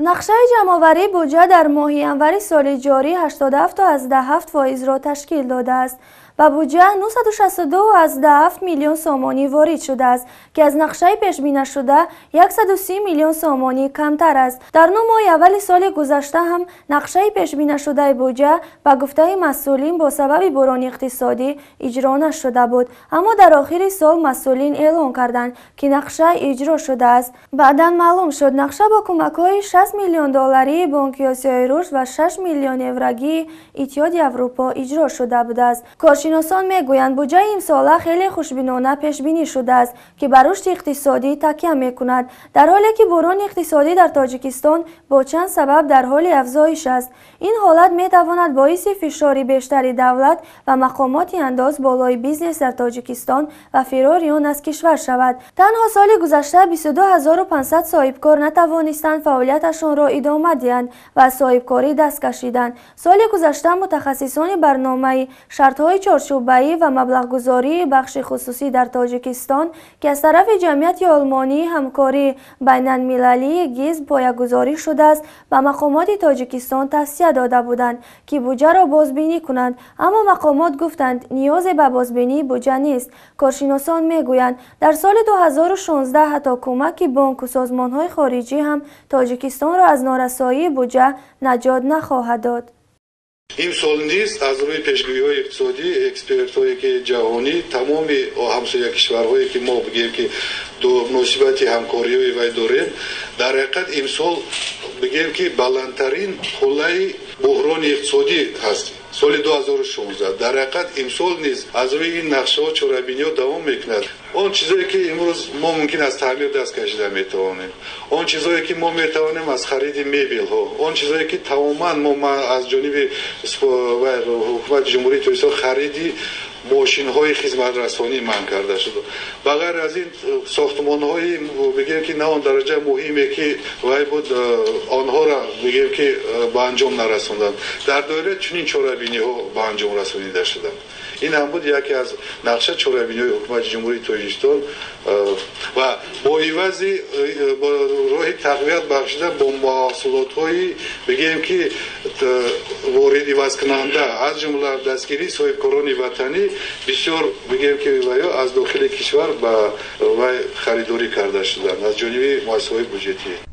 Нақшаи ҷамъоварии буҷа дар моҳи январи соли ҷорӣ 87,7%-ро ташкил додааст. Ба буҷа 962,7 миллион сомонӣ ворид шудааст, ки аз нақшаи пешбинашуда 130 миллион сомонӣ камтар аст. Дар 9 моҳи аввали соли гузашта ҳам нақшаи пешбинашудаи буҷа ба гуфтаи масъулин бо сабаби буҳрони иқтисодӣ иҷро нашуда буд. Аммо дар охири сол масъулин эълон карданд, ки нақша иҷро шудааст. Баъдан маълум шуд, нақша бо кӯмакҳои 6 миллион долларии Бонки Осиёи Рушд ва 6 миллион еврогии Иттиҳоди Аврупо иҷро шуда будааст. Коршиносон мегӯянд, буҷаи имсола хеле хушбинона пешбинӣ шудааст, ки ба рушди иқтисодӣ такя мекунад, дар ҳоле ки буҳрони иқтисодӣ дар Тоҷикистон бо чанд сабаб дар ҳоли афзоиш аст. Ин ҳолат метавонад боиси фишори бештари давлат ва мақомоти андоз болои бизнес дар Тоҷикистон ва фирори он аз кишвар шавад. Танҳо соли гузашта 22 500 соҳибкор натавонистанд фаъолияташонро идома диҳанд ва аз соҳибкорӣ даст кашиданд. Соли гузашта мутахассисони барномаи шартҳои чорчӯбаӣ ва маблағгузории бахши хусусӣ дар Тоҷикистон, ки аз тарафи Ҷамъияти Олмонии ҳамкории байналмилалии ГИЗ поягузорӣ шудааст, ба мақомоти Тоҷикистон тавсия дода буданд, ки буҷаро бозбинӣ кунанд. Аммо мақомот гуфтанд, ниёзе ба бозбинии буҷа нест. Коршиносон мегӯянд, дар соли 2016 ҳатто кӯмаки бонку созмонҳои хориҷӣ ҳам Тоҷикистонро аз норасоии буҷа наҷот нахоҳад дод. Имсол низ аз рӯи пешгӯиҳои иқтисодӣ, экспертҳое ки ҷаҳонӣ, тамоми ҳамсоя кишварҳое ки мо бигӯем ки муносибати ҳамкориҳои вай дорем, дар ҳақиқат имсол бигӯем ки баландтарин қуллаи буҳрони иқтисодӣ ҳаст соли 2016. Дар ҳақиқат имсол низ аз рӯи ин нақшаҳо, чорабиниҳо давом мекунад. Он чизое ки имрӯз мо мумкин аз таъмир даст кашида метавонем, он чизое ки мо метавонем аз хариди мебелҳо, он чизое ки тамоман мо аз ҷониби ҳукумати Ҷумҳурии Тоҷикистон хариди мошинҳои хизматрасонӣ манъ карда шуд. Ба ғайр аз ин, сохтмонҳои бигем ки на он дараҷа муҳиме ки вай буд, онҳоро бигем ки ба анҷом нарасонданд. Дар доираи чунин чорабиниҳо ба анҷом расонида шуданд. Ин ҳам буд яке аз нақша чорабиниҳои ҳукумати Ҷумҳурии Тоҷикистон ва бо ивази бо роҳи тақвият бахшида бо маҳсулотҳои бигем ки ворид ивазкунанда, аз ҷумла дастгирии соҳибкорони ватанӣ, бисёр бигем ки ваё аз дохили кишвар ба вай харидорӣ карда шуданд аз ҷониби муассисаҳои буҷетӣ.